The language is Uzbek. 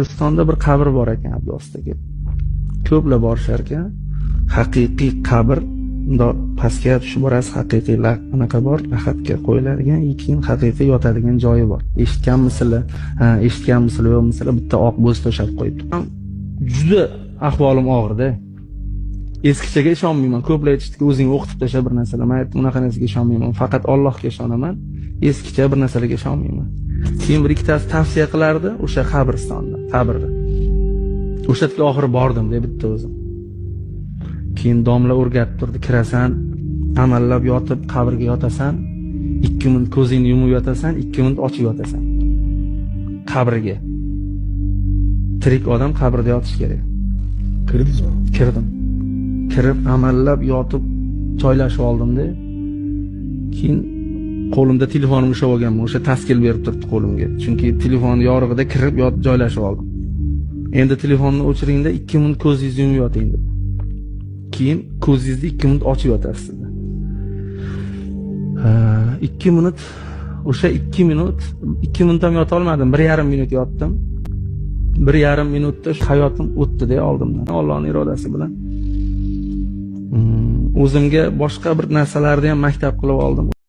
Qabristonda bir qabr bor ekan Abdosdagi. Ko'plar borishar ekan. Haqiqiy qabr bundoq pastga tushib borasiz, haqiqiy anaqa bor, lahadga qo'yiladigan, keyin haqiqiy yotadigan joyi bor. Eshitganmisizlar? Ha, eshitganmisizlar, yo'qmisizlar? Bitta oq bo'z to'shab qo'yibdi. Juda ahvolim og'irda. Eskichaga ishonmayman. Ko'plar aytishdiki, o'zing o'qitib tasha bir narsalar. Men aytdim, unaqa narsaga ishonmayman. Faqat Allohga ishonaman. Eskicha bir narsalarga ishonmayman. Keyin bir ikkitasi tavsiya qilardi o'sha qabristonda, qabrda. O'sha yerga oxiri bordim deb bitta o'zim. Keyin domla o'rgatib turdi, kirasan, amallab yotib qabrga yotasan, 2 minut ko'zingni yumib yotasan, 2 minut ochib yotasan. Qabrga. Tirik odam qabrda yotish kerak. Kirdingizmi? Kirdim. Kirib amallab yotib joylashib oldimda. Keyin qo'limda telefonimni ushlab olganman, o'sha taskil berib turibdi qo'limga. Chunki telefon yorug'ida kirib yotib joylashib oldim. Endi telefonni o'chiringda 2 minut ko'zingizni yumib yoting dedi. Keyin ko'zingizni 2 minut ochib yotasiz dedi. Ha, 2 minut, o'sha 2 minut, 2 minut ham yota olmadim, 1,5 minut yotdim. 1,5 minutda hayotim o'tdi-da oldimdan. Allohning irodasi bilan. O'zimga boshqa bir narsalarni ham maktab qilib oldim.